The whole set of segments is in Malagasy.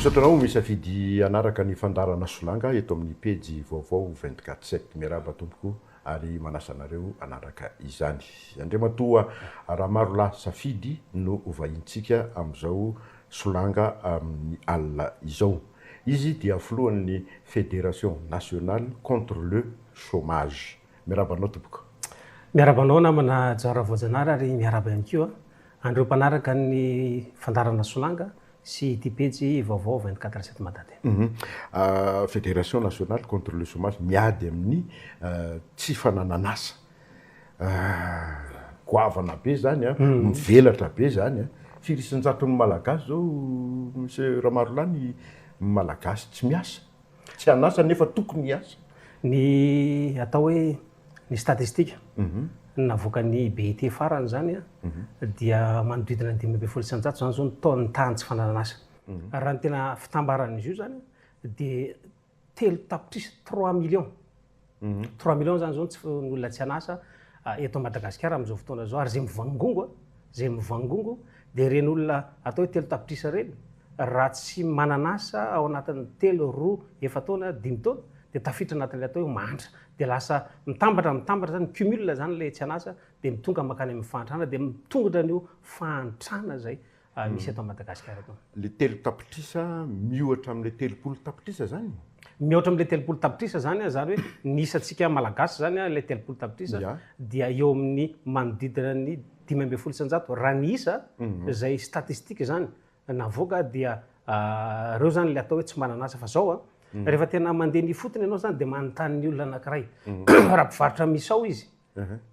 Misaotra anao misafidy hanaraka ny fandaharana Solanga eto amin'ny pejy vaovao 24 sept. Miarahaba tompoko ary manasa anareo hanaraka izany. Andriamatoa Ramarolahy Safidy no vahintsika amin'izao Solanga amin'ny alina izao. Izy dia filohan'ny Fédération Nationale Contre le Chômage. Miarahaba anao tompoko. Miarahaba anao namana Jara Voajanahary ary miarahaba ihany koa an'ireo mpanaraka ny fandaharana Solanga sy ity pejy vaovao 24 sept Mada ity. Fédération Nationale Contre le Chômage miady amin'ny tsy fananan'asa. Goavana be izany an, mivelatra be izany an. Firy isan-jaton'ny Malagasy izao Monsieur Ramarolahy ny Malagasy tsy miasa, tsy an'asa nefa tokony hiasa? Ny atao hoe ny statistika navoakan'ny BIT farany izany dia manodidina ny 15% izany izao ny taon'ny tahan'ny tsy fananan'asa. Raha ny tena fitambaran'izy io izany dia 3 tapitrisa, 3 millions. 3 millions zany zao tsy ny olona tsy an'asa eto Madagasikara amin'izao fotoana izao. Ary zay mivangongo, zay mivangongo dia ireny olona atao hoe 3 tapitrisa ireny, raha tsy manan'asa ao anatin'ny 3, 2, 4 taona, 5 taona, dia tafiditra anatin'ilay atao hoe mahantra. Dia lasa mitambatra mitambatra zany, cumul zany ilay tsy an'asa, dia mitonga mankany amin'ny fahantrana, dia mitongotra an'io fahantrana zay misy eto Madagasikara eto. Le 3 tapitrisa miohatra amin'le 30 tapitrisa zany? Mihoatra amin'le 30 tapitrisa zany, zany hoe ny isantsika Malagasy zany ilay 30 tapitrisa dia eo amin'ny manodidina ny 15% raha ny isa zay statistique zany navoaka. Dia reo zany le atao hoe tsy manan'asa. Fa zao rehefa tena mandeha ny fotony ianao zany dia manontany ny olona anankiray, raha mpivarotra misao izy,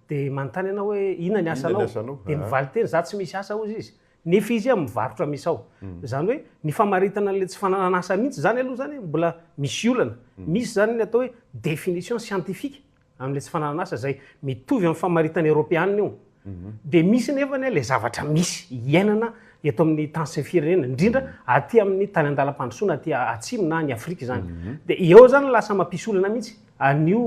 dia manontany ianao hoe inona ny asanao, dia mivaly teny: "Za tsy misy asa", hozy izy, nefa izy mivarotra misao. Zany hoe ny famaritana an'le tsy fananan'asa mihitsy zany aloha zany mbola misy olana. Misy zany ny atao hoe définition scientifique amin'le tsy fananan'asa zay mitovy amin'ny famaritana eoropeanina io, de misy nefany le zavatra misy iainana eto amin'ny tany sy ny firenena, indrindra aty amin'ny tany andalam-pandrosoana aty atsimo na ny Afrika zany. De eo zany lasa mampisy olana mihitsy an'io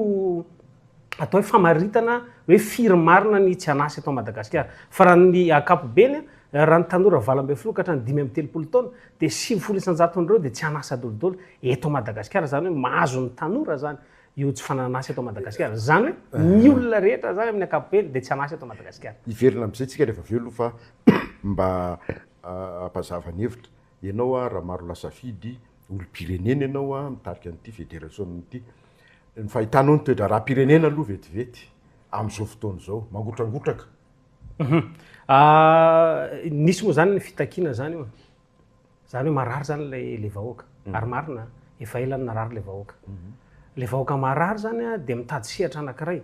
atao hoe famaritana hoe firy marina ny tsy an'asa eto Madagasikara. Fa raha ny ankapobeny, raha ny tanora 18 ka hatrany 35 taona, de 90%-n'ireo de tsy an'asa daholo eto Madagasikara. Zany hoe mahazo ny tanora zany io tsy fananan'asa eto Madagasikara zany, hoe ny olona rehetra zany amin'ny ankapobeny de tsy an'asa eto Madagasikara. Hiverina am'izay tsika rehefa avy eo aloha, fa mba ampazava ny hevitra ianao Ramarolahy Safidy, olom-pirenena ianao mitarika an'ity fédération ity. Ny fahitanao ny toe-draharaha-pirenena aloha vetivety am'izao fotoana izao mangotrangotraka? Nisy moa zany ny fitakiana zany io, zany hoe marary zany le vahoaka, ary marina, efa ela ny narary le vahoaka. Le vahoaka marary zany de mitady sehatra anankiray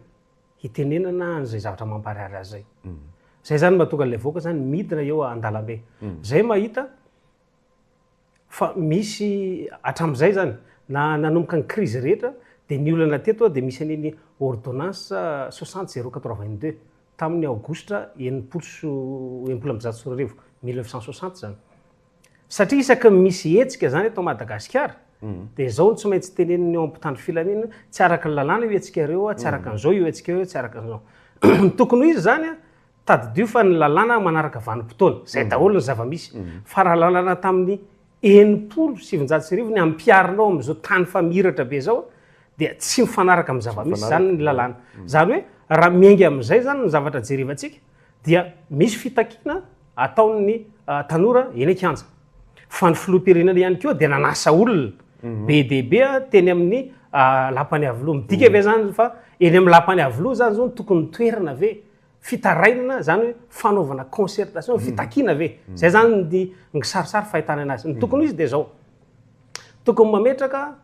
hitenenana an'izay zavatra mamparary azy zay. Zay zany mahatonga an'le vahoaka zany midina eo an-dalambe. Zay mahita fa misy hatramin'izay zany na nanomboka ny crise rehetra, de ny olana teto de misy an'iny ordonnance 60082 tamin'ny aogositra 1960, 1960 zany, satria isaky misy hetsika zany eto Madagasikara de zao no tsy maintsy teneniny eo ampitandro filaminana: tsy araka ny lalàna io hetsika reo tsy araka an'izao io hetsika io, tsy araka an'izao ny tokony ho izy zany. Tadidio fa ny lalàna manaraka vanim-potoana zay daholo ny zava-misy, fa raha lalàna tamin'ny 1960 ny ampiarinao am'izao tany fa mihiratra be zao, dia tsy mifanaraka amin'ny zava-misy zany ny lalàna. Zany hoe raha miainga am'izay zany ny zavatra jerevantsika, dia misy fitakiana ataon'ny tanora eny an-kianja, fa ny filoham-pirenena ihany koa dia nanasa olona be dehibe teny amin'ny lapan'ny Iavoloha. Midika ve zany fa eny amin'ny lapan'ny Iavoloha zany zao ny tokony toerana ve fitarainana zany, hoe fanaovana concertation, fitakiana ve zay zany ny sarisary fahitana anazy? Ny tokony izy de zao: tokony mametraka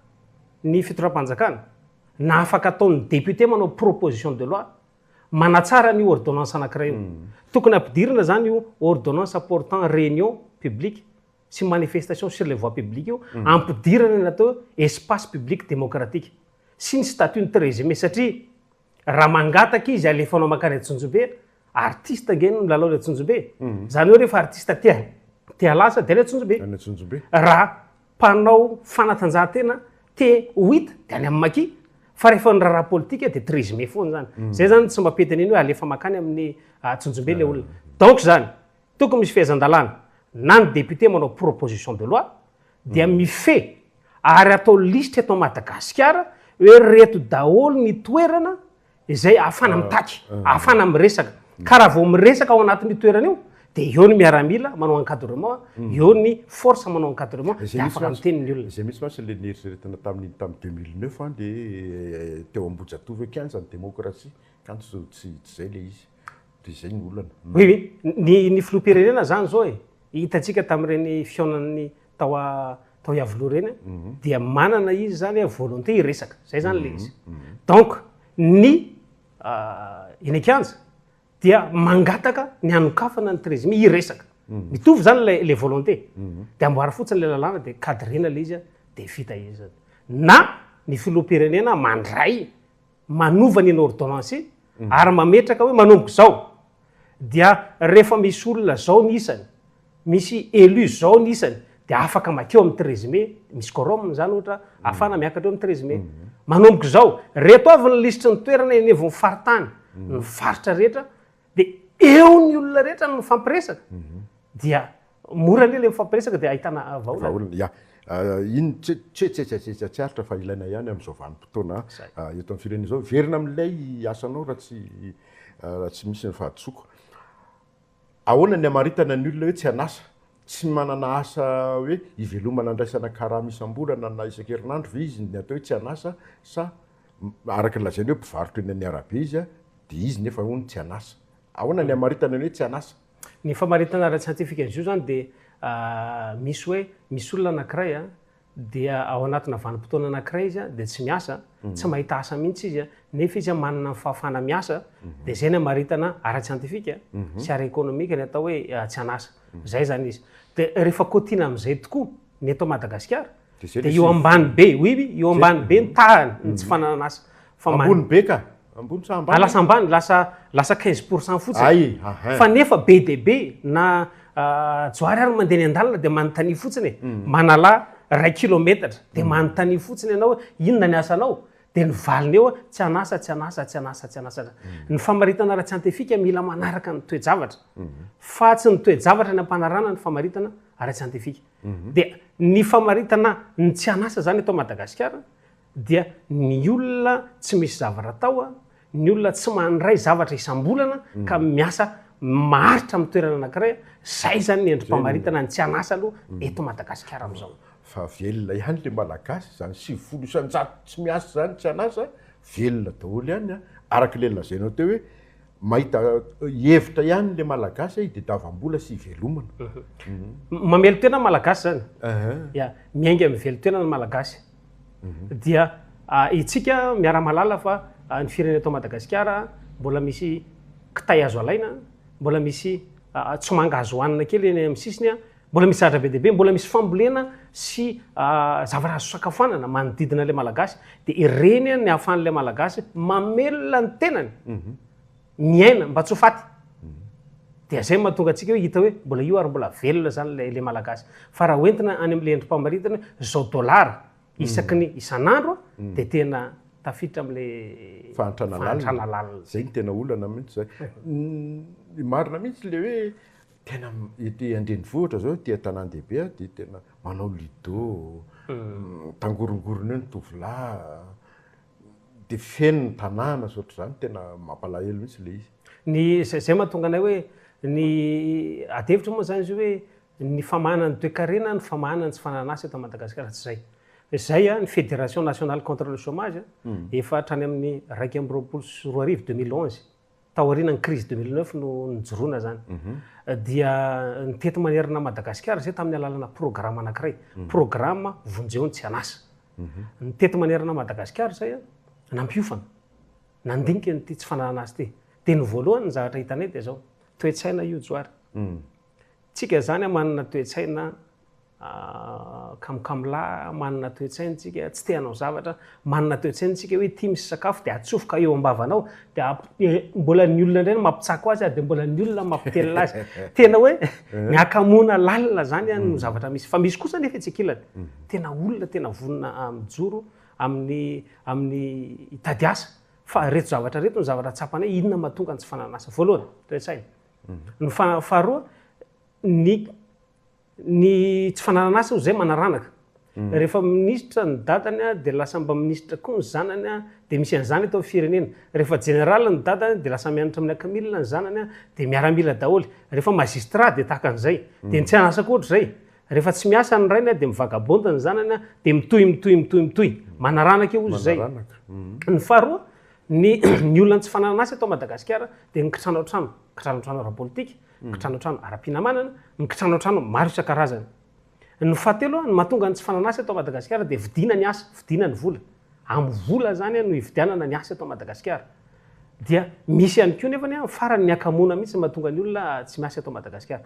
ny fitondram-panjakana na afaka ataon'ny député manao proposition de loi manatsara ny ordonnance anankiray io. Tokony ampidirina zany io ordonnance portant réunion publique sy manifestation sur les voies publiques io, ampidirana ny atao espace public démocratique sy ny statut ny 13 mai, satria raha mangataka izy alefanao mankany Antsonjombe, artiste ngeny milalao le Antsonjombe zany, hoe rehefa artiste tea lasa de le Antsonjombe. Any Antsonjombe. Raha mpanao fanatanjahantena te ho hita de any amin'ny Maki, fa rehefa ny raharaha politika de 13 mai foana zany. Zay zany tsy mampety an'iny hoe alefa makany amin'ny Antsonjombe le olona. Donc zany tokony misy fehezan-dalàna na ny député manao proposition de loi. dia mifehy ary atao lisitra eto Madagasikara hoe reto daholo ny toerana izay ahafana mitaky, ahafana miresaka. Ka raha vao miresaka ao anatin'io toerana io dia eo ny miaramila manao encadrement, eo ny force manao encadrement dia afaka miteny ny olona. Izay mihitsy mantsy ilay nieritreretina tamin'iny tamin'ny 2009 an, dia teo Ambohijatovo hoe kianjan'ny demokrasia, kanjo tsy izay ilay izy. Dia izay ny olana. Oui oui, ny ny filoham-pirenena izany izao e, hitantsika tamin'ireny fihaonan'ny tao tao Iavoloha ireny dia manana izy izany volonté hiresaka, izay izany ilay izy. Donc ny eny an-kianja dia mangataka ny hanokafana ny 13 mai hiresaka. Mitovy izany ilay ilay volonté. Dia amboary fotsiny ilay lalàna dia cadrena ilay izy dia vita izy izany. Na ny filoham-pirenena mandray manova ny ordonnance ary mametraka hoe manomboka izao dia rehefa misy olona zao ny isany, misy élu zao ny isany dia afaka makeo amin'ny 13 mai, misy quorum zany ohatra ahafahana miakatra eo amin'ny 13 mai. Manomboka izao, reto avy ny lisitry ny toerana eny anivon'ny faritany, ny faritra rehetra Dia eo ny olona rehetra no mifampiresaka. Dia mora anie ilay mifampiresaka dia ahitana vahaolana. Vahaolana, ya. Iny tsy tsy tsy tsy tsy tsy aritra fa ilaina ihany amin'izao vanim-potoana eto amin'ny firenena izao. Hiverina amin'ilay asanao raha tsy raha tsy misy ny fahadisoako. Ahoana ny hamaritana ny olona hoe tsy an'asa? Tsy manana asa hoe ivelomana andraisana karama isam-bolana na isan-kerinandro ve izy ny atao hoe tsy an'asa sa araka ny lazainy hoe mpivarotra eny amin'ny arabe izy Dia izy nefa hono tsy an'asa. Ahoana ny hamaritana ny hoe tsy an'asa? Ny famaritana ara-tsiantifika an'izy io izany dia misy hoe misy olona anankiray dia ao anatina vanim-potoana anankiray izy dia tsy miasa, tsy mahita asa mihitsy izy nefa izy manana ny fahafahana miasa, dia izay ny hamaritana ara-tsiantifika sy ara-ekonomika ny atao hoe tsy an'asa. Izay izany izy. Dia rehefa kaotiana amin'izay tokoa ny eto Madagasikara dia eo ambany be, oui oui, eo ambany be ny tahany ny tsy fananana asa. Fa ambony be ka, ambony sa ambany? Ah, lasa ambany, lasa lasa 15% fotsiny. Ay, ahin. Fa nefa be dia be na Johary ary mandeha eny an-dalana dia manontania fotsiny e, manala iray kilometatra dia manontania fotsiny ianao hoe inona ny asanao? Dia ny valiny eo, tsy an'asa, tsy an'asa, tsy an'asa, tsy an'asa. Ny famaritana ara-tsiantifika mila manaraka ny toe-javatra, fa tsy ny toe-javatra ny ampanarahana ny famaritana ara-tsiantifika. Dia ny famaritana ny tsy an'asa izany eto Madagasikara dia ny olona tsy misy zavatra atao, ny olona tsy mandray zavatra isam-bolana ka miasa maharitra amin'ny toerana anankiray, izay izany ny endri-pamaritana ny tsy an'asa aloha eto Madagasikara amin'izao. Fa velona ihany le Malagasy, izany 90% tsy miasa izany tsy an'asa, velona daholo ihany an, araka ilay lazainao teo hoe mahita hevitra ihany le Malagasy hitadiavam-bola sy hivelomana. Mamelon-tena ny Malagasy izany. Ya, miainga amin'ny velon-tena ny Malagasy. Dia isika miara-mahalala fa ny firenena eto Madagasikara mbola misy kitay azo alaina, mbola misy tsomanga azo hohanina kely eny amin'ny sisiny, Mbola misy zavatra be dia be, mbola misy fambolena sy zavatra azo sakafoanana manodidina ilay Malagasy, dia ireny ny ahafahan'ilay Malagasy mamelona ny tenany, miaina mba tsy ho faty. Dia izay no mahatonga antsika hoe hita hoe mbola io ary mbola velona izany ilay Malagasy. Fa raha hoentina any amin'ilay endri-pamaritana hoe izao dolara isaky ny isan'andro dia tena tafiditra amin'ilay fahantrana lalina. Izay no tena olana mihitsy izay. Ny marina mihitsy ilay hoe Tena ety an-drenivohitra zao, ety an-tanàn-dehibe aho dia tena manao ludo, mitangorongorona eo ny tovolahy, dia feno ny tanàna sy ohatr'izany, tena mampalahelo mihitsy ilay izy. Ny, izay izay mahatonga anay hoe ny ady hevitra moa izany izy io hoe ny famahana ny toekarena, ny famahana ny tsy fananan'asa eto Madagasikara, tsy izay. Izay ny Fédération nationale contre le chômage efa hatrany amin'ny 2021, 2011, Taorian'ny crise 2009 no nijoroana izany. Dia nitety manerana an'i Madagasikara izay tamin'ny alalana programa anankiray, programa Vonjeo ny tsy an'asa. Nitety manerana an'i Madagasikara izay, nampiofana, nandinika an'ity tsy fananana asa ity. Dia ny voalohany ny zavatra hitanay dia izao, toe-tsaina io Johary. Tsika izany manana toe-tsaina Kamokamo lahy, manana toe-tsaina tsika, tsy te hanao zavatra, manana toe-tsaina tsika hoe ity misy sakafo dia atsofoka eo am-bavanao dia mbola ny olona indray no mampitsako azy ary dia mbola ny olona mampitelina azy. Tena hoe ny hakamoana lalina zany no zavatra misy. Fa misy kosa anefa etsy ankilany, tena olona tena vonona mijoro amin'ny amin'ny hitady asa. Fa ireto zavatra ireto no zavatra tsapanay, inona mahatonga ny tsy fananana asa. Voalohany, toe-tsaina. Ny faharoa, ny Ny tsy fananana asa hozy zay manaranaka. Rehefa minisitra ny dadany a, dia lasa mba minisitra koa ny zanany a, dia misy an'izany eto amin'ny firenena. Rehefa jeneraly ny dadany dia lasa mianatra amin'ny Acmil ny zanany a, dia miaramila daholo. Rehefa magistrat dia tahaka an'izay. Dia ny tsy an'asa koa ohatr'izay. Rehefa tsy miasa ny rainy a, dia mivagabonde ny zanany a, dia mitohy mitohy mitohy mitohy. Manaranaka io ozy izay. Ny faharoa, ny ny olona tsy fananana asa eto Madagasikara dia ny kitranoantrano, kitranoantrano ara-politika, kitranoantrano ara-pinamanana, ny kitranoantrano maro isan-karazany. Ny fahatelo, ny mahatonga ny tsy fananana asa eto Madagasikara dia vidiana ny asa, vidiana ny vola. Amin'ny vola izany no ividianana ny asa eto Madagasikara. Dia misy ihany koa nefany an, farany ny hakamoana mihitsy no mahatonga ny olona tsy miasa eto Madagasikara.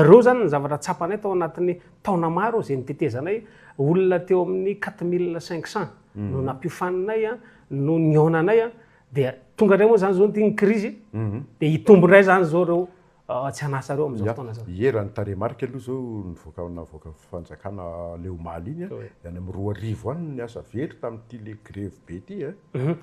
Ireo izany ny zavatra tsapanay tao anatin'ny taona maro izay nitetezanay, olona teo amin'ny 4500 no nampiofaninay, no nihaonanay, dia tonga indray moa izany izao ity ny krizy, dia hitombo indray izany izao ireo tsy an'asa ireo amin'izao fotoana izao. Ie, raha ny tarehimarika aloha izao nivoaka navoakan'ny fanjakana le omaly iny an, dia any amin'ny 2000 any ny asa very tamin'ity le grevy be ity an.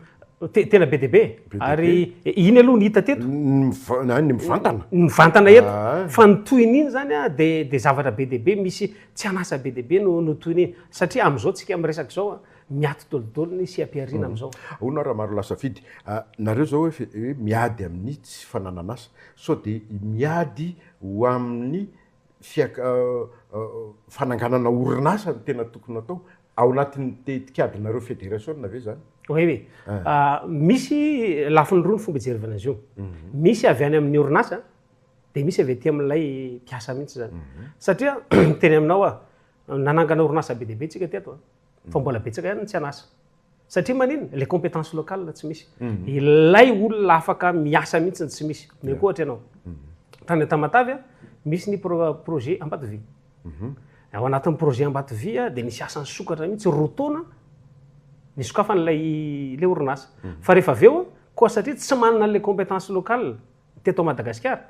Tena be dia be. Ary iny aloha ny hita teto. Ny mivantana. Ny mivantana eto. Fa ny tohin'iny izany an, dia dia zavatra be dia be, misy tsy an'asa be dia be no no tohin'iny. Satria amin'izao tsika miresaka izao an, miato dolidoly ny seha-pihariana amin'izao. Hono aho Ramarolahy Safidy, nareo izao hoe miady amin'ny tsy fananan'asa. Sao dia miady ho amin'ny fananganana orinasa no tena tokony atao? Ao anatin'ny tetikadinareo federasiona ve izany? Oui, oui. Misy lafiny roa ny fomba ijerevana azy io. Misy avy any amin'ny orinasa, dia misy avy aty amin'ilay mpiasa mihitsy izany. Satria miteny aminao aho, nanangana orinasa be dia be tsika teto, fa mbola betsaka ihany ny tsy an'asa. Satria maninona? Ilay compétence locale tsy misy. Ilay olona afaka miasa mihitsy ny tsy misy. Omeko ohatra ianao. Tany Tamatave, misy ny projet Ambatovy. Ao anatin'ny projet Ambatovy dia nisy asa nisokatra mihitsy 2 taona nisokafan'ilay ilay orinasa. Fa rehefa avy eo, koa satria tsy manana an'ilay compétence locale teto Madagasikara,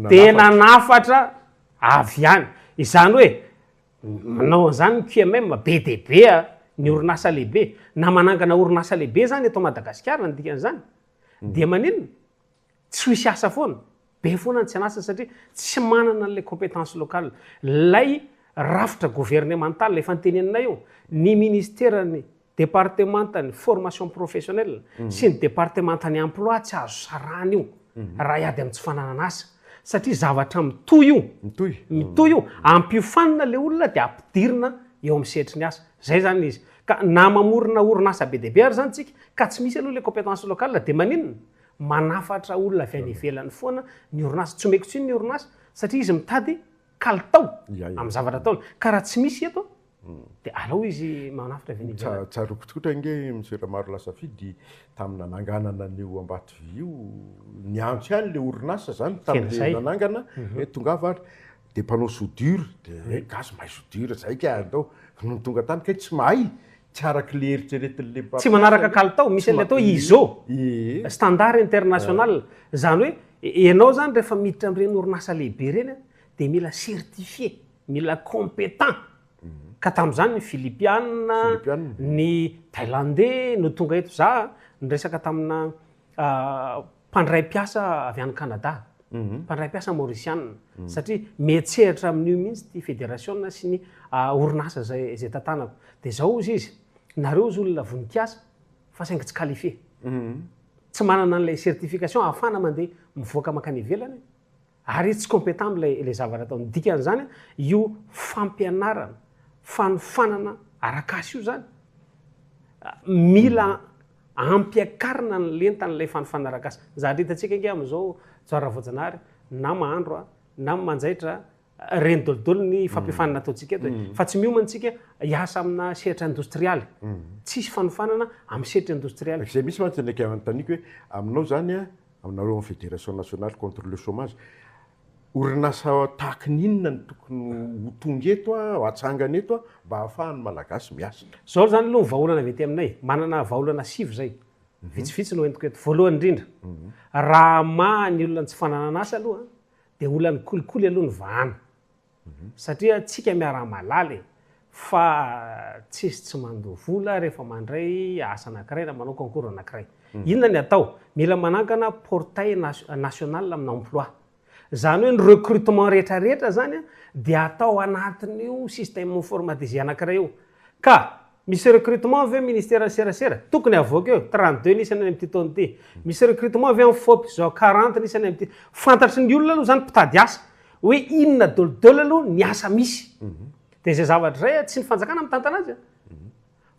dia nanafatra avy any. Izany hoe Manao an'izany ny QMM, be dia be ny orinasa lehibe. Na manangana orinasa lehibe izany eto Madagasikara ny dikan'izany, dia maninona? Tsy ho hisy asa foana. Be foana ny tsy an'asa satria tsy manana an'ilay compétence locale. Ilay rafitra gouvernemental efa noteneninay io, ny ministeran'ny Departemantan'ny formation professionnelle sy ny departemantan'ny emploi tsy azo sarahana io raha hiady amin'ny tsy fananana asa satria zavatra mitohy io. Mitohy. Mitohy io. Ampiofanina ilay olona dia ampidirina eo amin'ny sehatry ny asa. Izay izany izy. Ka na mamorona orinasa be dia be ary izany tsika ka tsy misy aloha ilay compétence locale dia maninona? Manafatra olona avy any ivelany foana ny orinasa. Tsy omeko tsiny ny orinasa satria izy mitady kalitao amin'ny zavatra ataony. Ka raha tsy misy eto Dia alao izy manafitra avy any ivelany. Tsaroako tsotra ange Monsieur Ramarolahy Safidy tamin'ny nananganana an'io Ambatovy io, niantso ihany ilay orinasa izany tamin'ilay nanangana hoe tongava ary, dia mpanao soudure, dia hoe gasy mahay soudure zay ka andao, fa nony tonga tany kay tsy mahay, tsy araka ilay eritreretin'ilay mpampiasa. Tsy manaraka kalitao, misy an'ilay atao hoe ISO, standard international, izany hoe ianao izany rehefa miditra amin'ireny orinasa lehibe ireny dia mila certifié. Mila compétent. Ka tamin'izany ny Filipiana, ny Thailandais no tonga eto. Za niresaka tamina mpandray mpiasa avy any Canada, mpandray mpiasa Maurisiana, satria miantsehatra amin'io mihitsy ity federasiona sy ny orinasa izay izay tantanako. Dia izao hozy izy, nareo hozy olona vonon-kiasa fa saingy tsy qualifié. Tsy manana an'ilay certification ahafahana mandeha mivoaka mankany ivelany. Ary izy tsy compétent amin'ilay ilay zavatra ataony. Ny dikan'izany, io fampianarana, fanofanana arak'asa io izany, mila ampiakarina ny lentan'ilay fanofanana arak'asa. Ny zavatra hitantsika ange amin'izao, Johary Ravoajanahary, na mahandro na manjaitra, ireny dolidoly ny fampiofanana ataontsika eto e. Fa tsy miomana isika hiasa amina sehatra indostrialy. Tsisy fanofanana amin'ny sehatra indostrialy. Izay mihitsy mantsy ilay anontaniako hoe, aminao izany an, Aminareo amin'ny Fédération Nationale Contre le Chômage, orinasa tahaky ny inona no tokony ho tonga eto, ho atsangana eto mba hahafahan'ny Malagasy miasa? Izao izany aloha ny vahaolana avy aty aminay. Manana vahaolana sivy izay. Vitsivitsy no entiko eto. Voalohany indrindra, raha hamaha ny olona ny tsy fananana asa aloha dia olan'ny kolikoly aloha no vahana. Satria tsika miara-mahalala e, fa tsisy tsy mandoa vola rehefa mandray asa anakiray na manao concours anakiray. Inona ny atao? Mila manangana portail national amina emploi. Izany hoe ny recrutement rehetra rehetra zany dia atao anatin'io système informatisé anakiray io. Ka misy recrutement ve ministeran'ny serasera? Tokony avoaka eo, 32 ny isany any amin'ity taona ity. Misy recrutement ve amin'ny FOP? Izao 40 ny isany amin'ity. Fantatry ny olona aloha izany mpitady asa hoe inona daholo aloha ny asa misy. Dia izay zavatra izay tsy ny fanjakana mitantana azy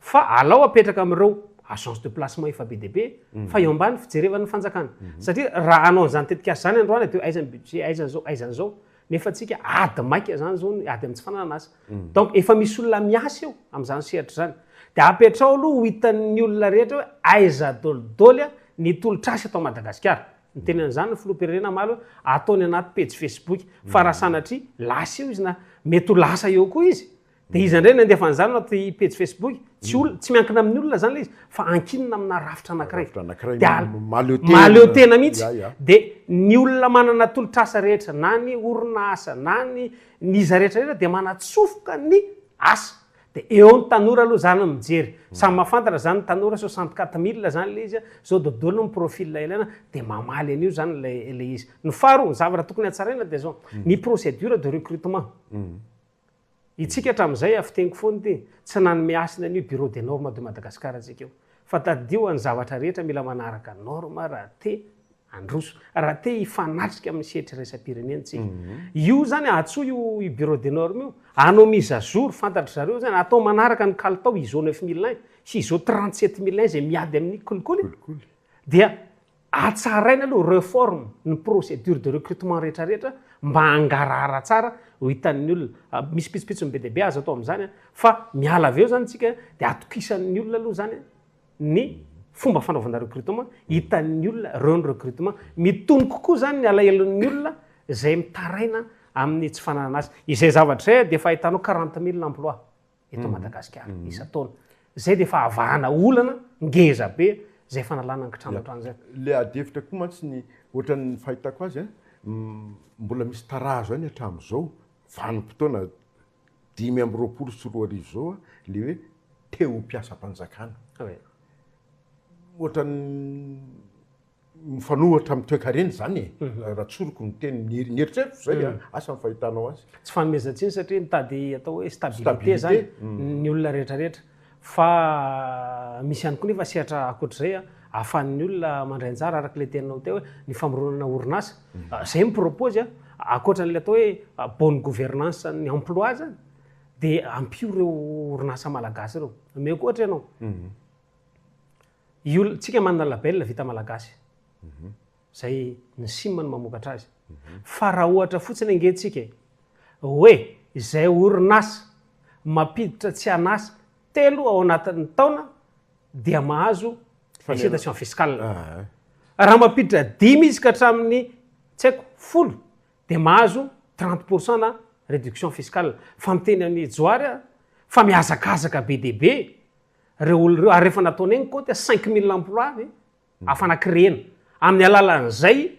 fa alao apetraka amin'ireo agence de placement efa be dia be fa eo ambany fijerevan'ny fanjakana. Satria raha hanao an'izany tetikasa izany androany dia aiza ny budget, aiza izao, aiza izao. Nefa antsika ady maika izany izao ny ady amin'ny tsy fananana asa. Donc efa misy olona miasa eo amin'izany sehatra izany. Dia apetraho aloha ho hitan'ny olona rehetra hoe aiza dolidoly ny tolotr'asa eto Madagasikara. Niteny an'izany ny filoham-pirenena omaly hoe ataony anaty pejy Facebook. Fa raha sanatria lasa eo izy na mety ho lasa eo koa izy Dia iza indray no handefa an'izany anaty pejy Facebook? Tsy olona, tsy miankina amin'ny olona izany ilay izy fa ankinina amina rafitra anankiray. Rafitra anankiray Dia al- mahaleo tena. mahaleo tena mihitsy. Ya, ya. Dia ny olona manana tolotr'asa rehetra na ny orinasa na ny ny iza rehetra rehetra dia manatsofoka ny asa. Dia eo ny tanora aloha izany no mijery. Samy mahafantatra izany ny tanora, 64 mille izany ilay izy, izao daholo ny profil ilaina, dia mamaly an'io izany ilay ilay izy. Ny faharoa, ny zavatra tokony hatsaraina dia izao, ny procédure de recrutement. Itsika hatramin'izay, fiteniko foana ity, tsy nanome hasina an'io Bureau des normes de Madagascar antsika io. Fa tadidio ny zavatra rehetra mila manaraka norme raha te handroso, raha te hifanatrika amin'ny sehatra iraisam-pirenena tsika. Io zany antsoy io io Bureau des normes io, hanao mise à jour, fantatry zareo zany, atao manaraka ny kalitao ISO 9001 sy ISO 37001 izay miady amin'ny kolikoly, dia Hatsaraina aloha, reforme, ny procédure de recrutement rehetra rehetra mba hangarahara tsara ho hitan'ny olona. Misy pitsopitsony be dia be azo atao amin'izany fa miala avy eo izany tsika dia atokisan'ny olona aloha izany ny fomba fanaovana recrutement, hitan'ny olona ireo ny recrutement. Mitony kokoa izany ny alahelon'ny olona izay mitaraina amin'ny tsy fananana asa. Izay zavatra izay dia efa ahitanao 40 mille emplois. eto Madagasikara isan-taona. Izay dia efa avahana olana ngeza be izay fanalana ny kitrano hatrany izay. Le ady hevitra koa mantsy ny ohatran'ny fahitako azy an, mbola misy tarazo ihany hatramin'izao vanim-potoana 2025 izao an, le hoe te ho mpiasam-panjakana. Ohatran'ny mifanohitra amin'ny toekarena izany e, raha tsoriko ny teny, ny eritreritro izay a, asa ny fahitanao azy. Tsy fanomezan-tsiny satria mitady atao hoe stabilité zany ny olona rehetra rehetra fa misy ihany koa nefa sehatra ankoatr'izay a, ahafahan'ny olona mandray anjara araka ilay teninao teo hoe ny famoronana orinasa. Zay mi-propose a, ankoatran'ilay atao hoe bonne gouvernance ny emploi zany dia ampio ireo orinasa malagasy ireo. Omeko ohatra ianao. Io, tsika manana label vita malagasy. Zay ny SIM no mamokatra azy. Fa raha ohatra fotsiny ange tsika e, hoe izay orinasa mampiditra tsy an'asa telo ao anatin'ny taona dia mahazo incitation fiscale. Raha mampiditra dimy izy ka hatramin'ny tsy haiko 10 dia mahazo 30% na réduction fiscale. Fa miteny an'i Johary aho fa mihazakazaka be dia be Ireo olona ireo, ary rehefa nataonay ny kaonty, 5000 emplois ve afana créer-na amin'ny alalan'izay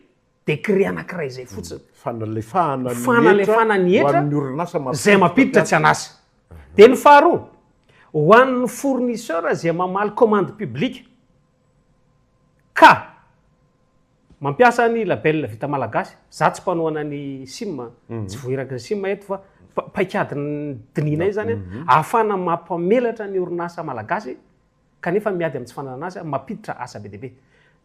décret anankiray izay fotsiny. Fanalefahana ny Fanalefahana ny hetra hetra ho an'ny orinasa izay mampiditra tsy an'asa. Dia ny faharoa, ho an'ny fournisseur izay mamaly commande publique ka Mampiasa ny label vita malagasy, za tsy mpanohana ny sim, tsy voahiraky ny sim eto fa paikady dinihinay zany ahafahana mampamelatra ny orinasa malagasy kanefa miady amin'ny tsy fananana asa, mampiditra asa be dia be.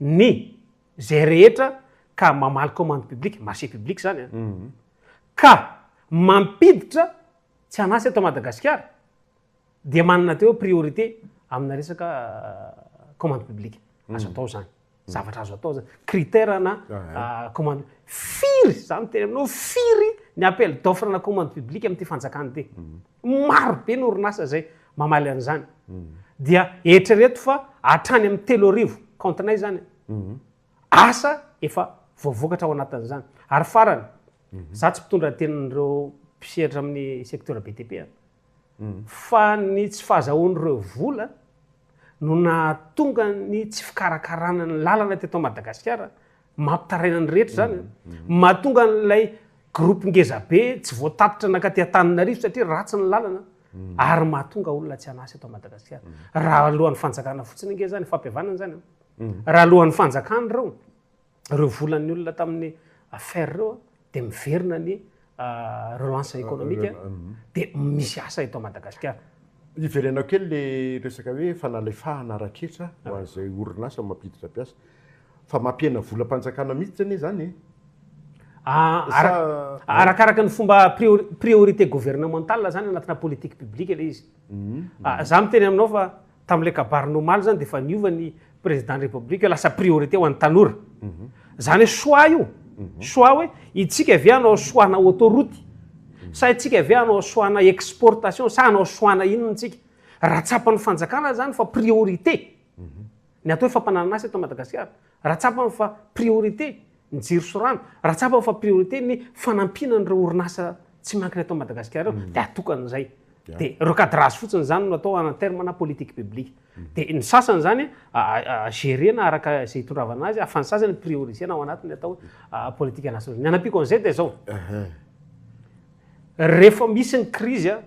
Ny zay rehetra ka mamaly commande publique, marché public zany an, ka mampiditra tsy an'asa eto Madagasikara dia manana teo priorité amina resaka commande publique. Azo atao zany. Zavatra azo atao zany. Critère na commande. Firy, za miteny aminao, firy ny appel d'offre na commande publique amin'ity fanjakana ity. Maro be ny orinasa zay mamaly an'izany. Dia eritrereto fa hatrany amin'ny 3000 compte-nay zany. Asa efa voavokatra ao anatin'izany. Ary farany, za tsy mpitondra tenin'ireo mpisehatra amin'ny secteur BTP a. Fa ny tsy fahazahoan'ireo vola no nahatonga ny tsy fikarakarana ny lalana teto Madagasikara, mampitaraina ny rehetra izany, mahatonga an'ilay groupe ngeza be tsy voatatitra nankaty Antananarivo satria ratsy ny lalana, ary mahatonga olona tsy an'asa eto Madagasikara. Raha alohan'ny fanjakana fotsiny ange izany, fampihavanana izany an, raha alohan'ny fanjakana ireo, ireo volan'ny olona tamin'ny affaire ireo dia miverina ny relance économique dia misy asa eto Madagasikara. Iverenako kely le resaka hoe fanalefahana ara-ketra ho an'izay orinasa mampiditra mpiasa. Fa mampihena volam-panjakana mihitsy anie zany e. Ah, arakaraka ny fomba priorité gouvernementale zany anatina politique publique le izy. Ah, za miteny aminao fa tam'le kabary nomaly zany de efa niova ny président république hoe lasa priorité ho an'ny tanora. Zany hoe choix io. Choix hoe itsika ve hanao choix-na autoroute sa itsika ve hanao choix-na exportation sa hanao choix-na inona tsika. Raha tsapan'ny fanjakana zany fa priorité ny atao hoe fampananana asa eto Madagasikara, raha tsapany fa priorité ny jiro sy rano, raha tsapany fa priorité ny fanampiana an'ireo orinasa tsy miankina eto Madagasikara ireo, de atokan'izay. De recadrage fotsiny zany no atao en terme na politique publique. De ny sasany zany gérena araka izay hitondravana azy, fa ny sasany priorisena ao anatiny atao politique nationale. Ny anampiako an'izay de zao. Rehefa misy ny crise a,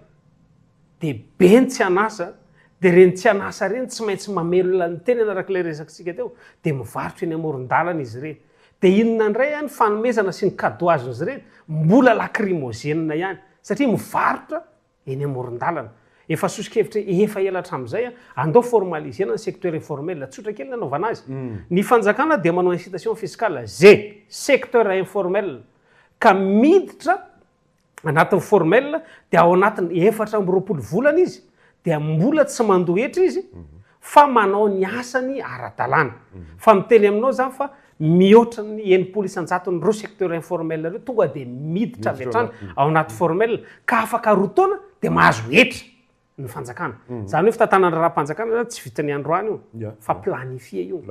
de be ny tsy an'asa, de reny tsy an'asa reny tsy maintsy mamelona ny tenany araka ilay resakitsika teo, de mivarotra eny amoron-dalana izy ireny. De inona indray ny fanomezana sy ny cadeau azon'izy ireny? Mbola lacrymogène ihany, satria mivarotra eny amoron-dalana. Efa soso-kevitra efa ela hatramin'izay a, andao formalisena ny secteur informel, tsotra kely ny anaovana azy. Ny fanjakana dia manao incitation fiscale ze secteur informel ka miditra anatin'ny formel, de ao anatin'ny 24 volana izy dia mbola tsy mandoa hetra izy fa manao ny asany ara-dalàna. Fa miteny aminao zany fa mihoatra ny 60% ireo secteur informel ireo tonga de miditra avy hatrany ao anaty formel, ka afaka 2 taona de mahazo hetra ny fanjakana. Zany hoe fitantanana raharaham-panjakana zany tsy vitany androany io, fa planifié io.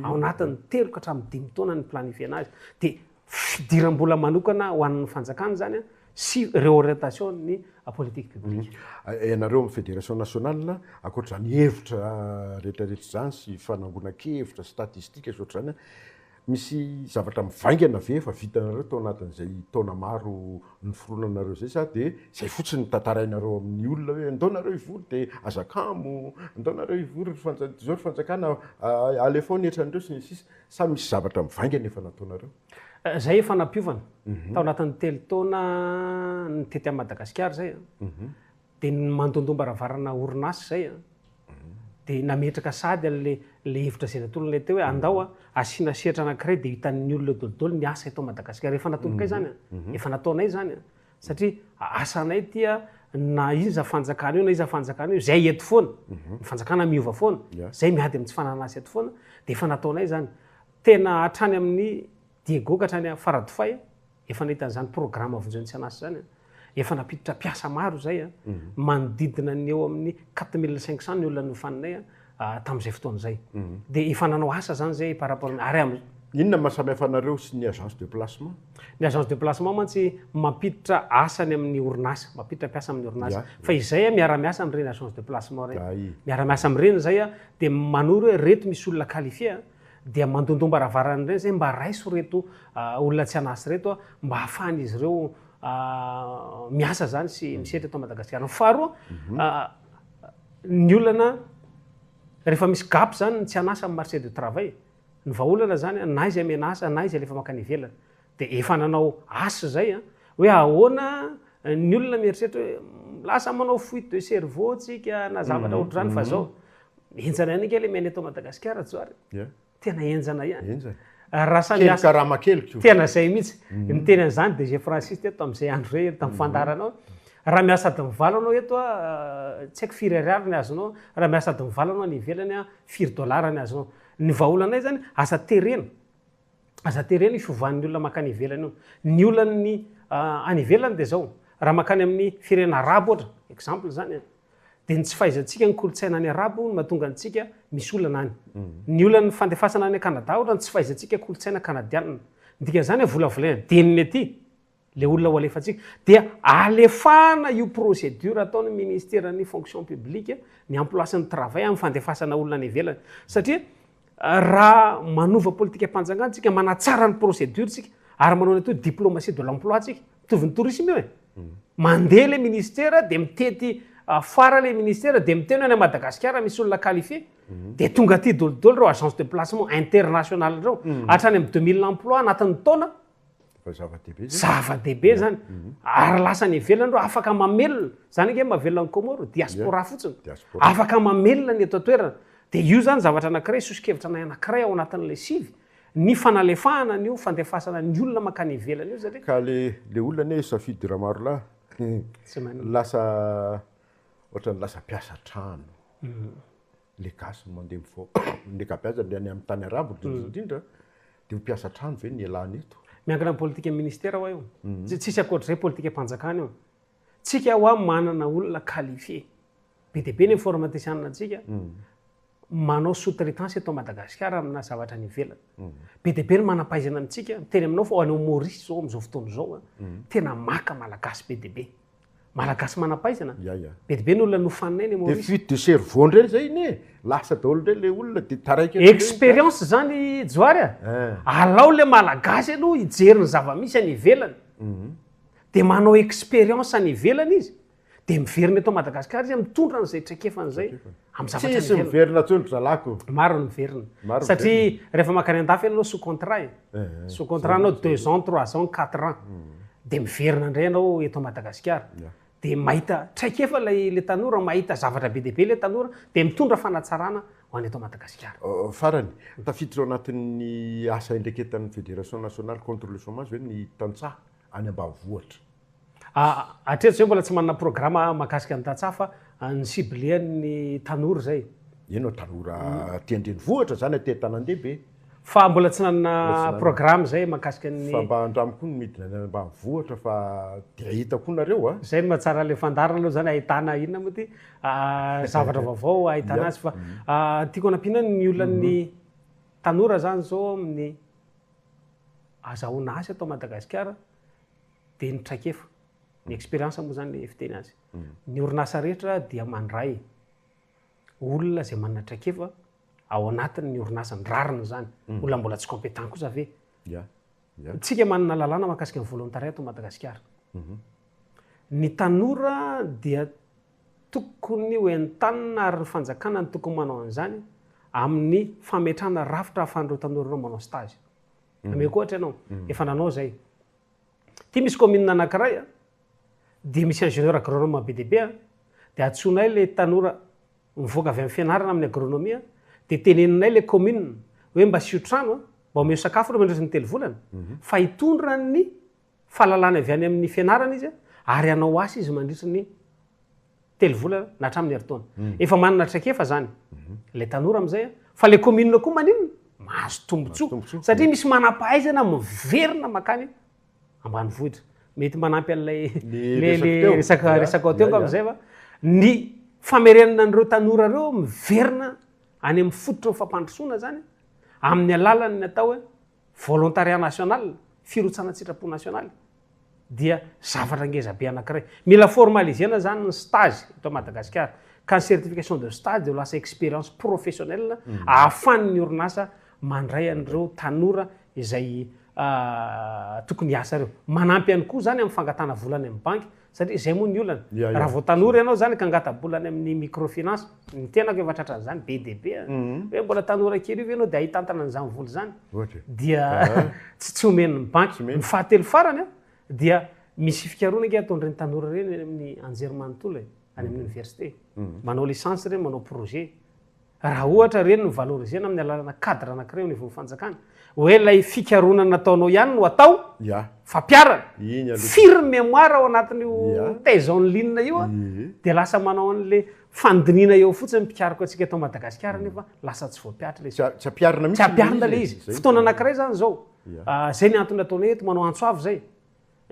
Ao anatin'ny 3 ka hatramin'ny 5 taona ny planifiena azy. De fidiram-bola manokana ho an'ny fanjakana zany a, sy réorientation ny politique publique. Ianareo amin'ny fédération nationale, ankoatr'izany hevitra rehetrarehetra izany sy fanangonan-kevitra, statistique sy ohatr'izany, misy zavatra mivaingana ve efa vitanareo tao anatin'izay taona maro niforonanareo zay, sa de zay fotsiny tantarainareo amin'ny olona hoe andao nareo hivory de azakamo, andao nareo hivory zao ry fanjakana, alefao ny hetran'ireo sy ny sisa, sa misy zavatra mivaingana efa nataonareo? Zay efa nampiovana tao anatin'ny 3 taona nitety an'i Madagasikara zay a. De mandondom-baravarana orinasa zay a. De nametraka sady an'le le hevitra zay natolonay teo hoe andao a asiana sehatra anankiray de hitan'ny olona daholo ny asa eto Madagasikara. Efa natombokay zany a, efa nataonay zany a, satria asanay ty a, na iza fanjakana io na iza fanjakana io, zay eto foana, ny fanjakana miova foana, zay miady amin'ny tsy fananana asa eto foana, de efa nataonay zany. Tena hatrany amin'ny Diego ka hatrany Faradofay efa nahita an'izany programme vonjeo tsy an'asa zany a. Efa nampiditra mpiasa maro zay a, manodidina ny eo amin'ny 4500 ny olona nofaninay a tamin'izay fotoana izay. De efa nanao asa zany zay par rapport ary am Inona no mahasamihafa anareo sy ny agence de placement? Ny agence de placement mantsy mampiditra asany amin'ny orinasa, mampiditra mpiasa amin'ny orinasa. Fa izay a miara-miasa amin'ireny agence de placement ireny. Miara-miasa amin'ireny zay a, de manoro hoe reto misy olona qualifié a, dia mandondom-baravarana ireny zay mba raiso reto olona tsy an'asa reto a, mba ahafahan'izy ireo miasa zany sy misetra eto Madagasikara. Ny faharoa, ny olana rehefa misy gap zany ny tsy an'asa amin'ny marché du travail, ny vahaolana zany na izy amena asa na izy alefa mankany ivelany. De efa nanao asa zay a, hoe ahoana ny olona mieritreritra hoe lasa manao fuite de cerveau tsika na zavatra ohatr'izany, fa zao henjana ihany ange le miaina eto Madagasikara, Johary. Tena henjana ihany. Henjana. Raha samy Kely asa karama kely ko. Tena zay mihitsy. Niteny an'izany DG Francis teto tamin'izay andro zay tamin'ny fandaharanao. Raha miasa adiny 8 anao eto a, tsy haiko firy ariary ny azonao. Raha miasa adiny 8 anao any ivelany a, firy dolara ny azonao. Ny vahaolanay zany aza terena. Aza terena io fiovan'ny olona mankany ivelany io. Ny olan'ny any ivelany dia zao. Raha mankany amin'ny firenena arabo ohatra, exemple zany a, dia ny tsy fahaizantsika ny kolontsaina any arabo no mahatonga antsika misy olana any. Ny olan'ny fandefasana any Canada ohatra, ny tsy fahaizantsika kolontsaina kanadianina. Ny dikan'izany hoe volavolaina deniny aty le olona ho alefantsika. Dia alefana io procédure ataon'ny ministeran'ny fonction publique, ny emploi sy ny travail amin'ny fandefasana olona any ivelany. Satria raha manova politikam-panjakana tsika, manatsara ny procédure tsika, ary manao ny atao hoe diplomatie de l'emploi tsika, mitovy ny tourisme io e. Mandeha le ministère dia mitety foire le ministère dia miteny any Madagasikara misy olona qualifié, dia tonga aty daholo ireo agence de placement international ireo, hatrany amin'ny 2000 emploi anatin'ny taona. Fa zava-dehibe zany. Zava-dehibe zany. Ary lasa any ivelany ireo, afaka mamelona. Zany ange mahavelona ny Comores, diaspora fotsiny. Afaka mamelona ny eto an-toerana. Dia io zany zavatra anankiray, soso-kevitra anay anankiray ao anatin'ilay sivy, ny fanalefahana an'io fandefasana ny olona mankany ivelany io satria. Ka le le olona anie Safidy Ramarolahy lasa ohatran'ny lasa mpiasa trano. Le gasy no mandeha mivoaka, ny ankabeazany le any amin'ny tany arabo indrindra indrindra dia ho mpiasa trano ve ny ialana eto? Miankina amin'ny politikan'ny ministera hoa io. Tsisy ankoatr'izay politikam-panjakana io. Tsika hoa manana olona qualifié. Be dia be ny informatician antsika manao sous traitance eto Madagasikara amina zavatra any ivelany. Be dia be ny manam-pahaizana amintsika, miteny aminao fa any Maurice izao amin'izao fotoana izao tena maka malagasy be dia be. Malagasy manam-pahaizana. Ya ya. Be dia be ny olona nofaninay any Dia Maurice. fuite de cerveau ndray zay iny e! Lasa daholo ndray le olona dia taraiky eo ndray. Expérience zany Johary a! Eh. Alao le malagasy aloha hijery ny zava-misy any ivelany. Dia manao expérience any ivelany izy, dia miverina eto Madagasikara izy mitondra an'izay traikefany izay amin'ny zavatra any Tsisy ivelany. miverina intsony ry zalako. Maro ny miverina. Maro Satria rehefa mankany an-dafy ianao sous contrat e. Eh, Sous contrat anao deux ans, trois ans, quatre ans. Dia miverina indray ianao eto Madagasikara. Dia mahita traikefa ilay ilay tanora, mahita zavatra be dia be ilay tanora, dia mitondra fanatsarana ho an'ny eto Madagasikara. Farany, tafiditra ao anatin'ny asa indraiketan'ny Fédération nationale contre le chômage ve ny tantsaha any ambanivohitra? Hatreto izay mbola tsy manana programa mahakasika ny tantsaha fa ny cibler-n'ny tanora izay. Eny ô, tanora aty an-drenivohitra izany, aty an-tanàn-dehibe. Fa mbola tsy nanana programa izay mahakasika ny. Fa mba andramo koa ny midina any ambanivohitra fa dia hahita koa nareo a! Izay no mahatsara ilay fandaharana aloha izany ahitana inona moa ity zavatra vaovao ahitana azy fa tiako hanampiana ny olan'ny tanora izany izao amin'ny azahoana asa eto Madagasikara dia ny traikefa, ny expérience moa izany ilay fiteny azy. Ny orinasa rehetra dia mandray olona izay manana traikefa ao anatin'ny orinasany, rariny izany. Olona mbola tsy compétent kosa ve? Tsika manana lalàna mahakasika ny volontariat eto Madagasikara. Ny tanora dia tokony ho entanina ary ny fanjakana no tokony manao an'izany amin'ny fametrahana rafitra ahafahan'ireo tanora ireo manao stage. Omeko ohatra ianao, efa nanao izay. Ity misy commune anankiray dia misy ingénieur agronome be dia be dia antsoinay ilay tanora mivoaka avy amin'ny fianarana amin'ny agronomie dia teneninay ilay commune hoe mba asio trano mba omeo sakafo ireo mandritra ny 3 volana fa hitondra ny fahalalana avy any amin'ny fianarana izy ary hanao asa izy mandritra ny 3 volana na hatramin'ny herintaona. Efa manana traikefa zany ilay tanora amin'izay fa ilay commune koa maninona? Mahazo tombontsoa satria misy manam-pahaizana miverina mankany ambanivohitra. Mety manampy an'ilay le resaka resaka teo angamba izay fa ny famerenana an'ireo tanora ireo miverina any amin'ny fototry ny fampandrosoana zany amin'ny alalan'ny atao hoe volontariat national, firotsahana an-tsitrapo nasionaly dia zavatra ngeza be anankiray. Mila formaliser-na zany ny stage eto Madagasikara ka ny certification de stage dia ho lasa expérience professionnelle ahafahan'ny orinasa mandray an'ireo tanora izay tokony hiasa ireo. Manampy ihany koa izany amin'ny fangatahana vola any amin'ny banky satria izay moa ny olana. Raha vao tanora ianao izany ka hangata-bola any amin'ny microfinance, ny tenako efa tratran'izany be dia be a. Hoe mbola tanora kely io ve ianao dia hitantana an'izany vola izany? Dia tsy omen'ny banky. Ny fahatelo farany a, dia misy fikarohana ange ataon'ireny tanora ireny any amin'ny anjerimanontolo e, any amin'ny université. Manao licence ireny, manao projet. Raha ohatra ireny no valoriser-na amin'ny alalana cadre anankiray eo anivon'ny fanjakana, hoe ilay fikarohana nataonao ihany no atao fampiharana, firy ny mémoire ao anatin'io thèse en ligne io dia lasa manao an'ilay fandinihana eo fotsiny ny mpikaroka antsika eto Madagasikara nefa lasa tsy voampihatra ilay izy. Tsy ampiharina mihitsy Tsy ampiharina ilay izy. Fotoana anankiray izany izao. Izay ny antony ataonay eto, manao antso avo izay.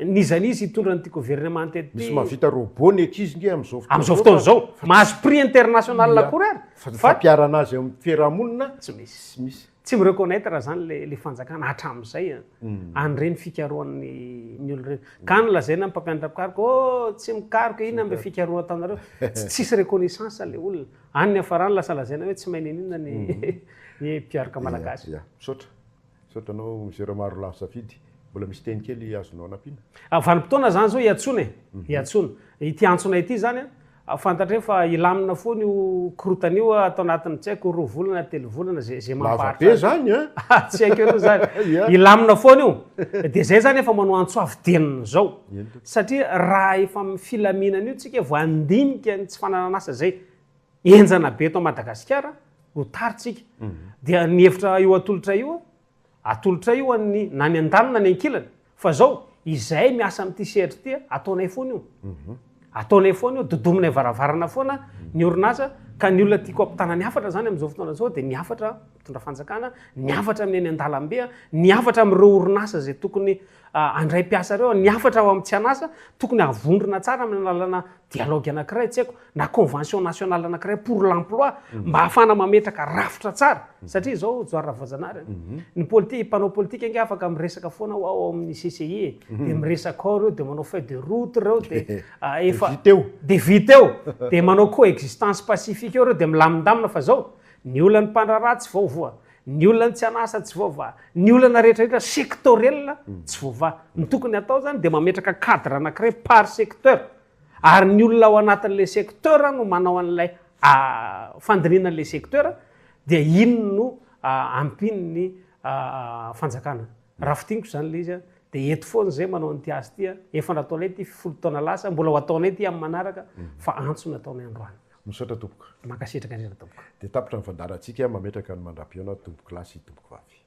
N'iza n'iza hitondra an'ity governemanta ity. Misy mahavita robot ny ankizy nge amin'izao fotoana Amin'izao fotoana izao. Mahazo prix international akory ary. Fa fampiharana azy eo amin'ny fiarahamonina Tsy misy. tsy misy. Tsy mi-reconnaitre izany ilay ilay fanjakana hatramin'izay an'ireny fikarohan'ny ny olona ireny. Ka any lazaina amin'ny mpampianatra mpikaroka, oh tsy mikaroka, inona ilay fikarohana ataonareo. Tsisy reconnaissance ilay olona. Any ny hafarany lasa lazaina hoe tsy mahay n'inon'inona ny ny mpikaroka malagasy. Ya, misaotra. Misaotra anao Monsieur Ramarolahy Safidy. Mbola misy teny kely azonao anampiana? Vanim-potoana izany izao iantsoana e, iantsoana. Ity antsona ity izany an, Fantatreo fa hilamina foana io korotana io ato anatin'ny tsy haiko 2 volana, 3 volana, zay zay Lava mampaharitra be azy. zany an! Tsy haiko aloha zany. Ia. Hilamina foana io. Dia zay zany efa manao antso avo dienin'izao. Eny tompoko. Satria raha efa amin'ny filaminana io tsika vao handinika ny tsy fananan'asa zay henjana be eto Madagasikara, ho tary tsika. Dia ny hevitra io atolotra io, Atolotray io an'ny na ny andaniny na ny ankilany. Fa zao, izahay miasa amin'ity sehatra ity, ataonay foana io. Ataonay foana io, dodominay varavarana foana ny orinasa, ka ny olona tiako ampitana ny hafatra zany amin'izao fotoana izao dia ny hafatra mitondra fanjakana, ny hafatra amin'ny eny an-dalambe, ny hafatra amin'ireo orinasa izay tokony handray mpiasa ireo, ny hafatra ao amin'ny tsy an'asa, tokony havondrona tsara amin'ny alalana dialogue anankiray, tsy haiko, na convention nationale anankiray pour l'emploi mba hahafahana mametraka rafitra tsara satria izao Johary Ravoajanahary ny politi mpanao politika ange afaka miresaka foana ho ao amin'ny CCI e dia miresaka ao ireo dia manao feuille de route ireo dia efa vita eo. dia vita eo dia manao coexistence pacifique eo ireo dia milamindamina fa izao ny olan'ny mpandraharaha tsy voavoa ny olan'ny tsy an'asa tsy voavaha ny olana rehetra rehetra sectoriel tsy voavaha ny tokony atao zany dia mametraka cadre anankiray par secteur Ary ny olona ao anatin'ilay secteur no manao an'ilay fandinihana an'ilay secteur dia iny no ampian'ny fanjakana. Raha fintiniko izany ilay izy dia eto foana izay manao an'ity asa ity, efa nataonay ity 10 taona lasa, mbola ho ataonay ity amin'ny manaraka fa antso nataonay androany. Misaotra tompoko. Mankasitraka indrindra tompoko. Dia tapitra ny fandaharantsika, mametraka ny mandra-pihaona tompokolahy sy tompokovavy.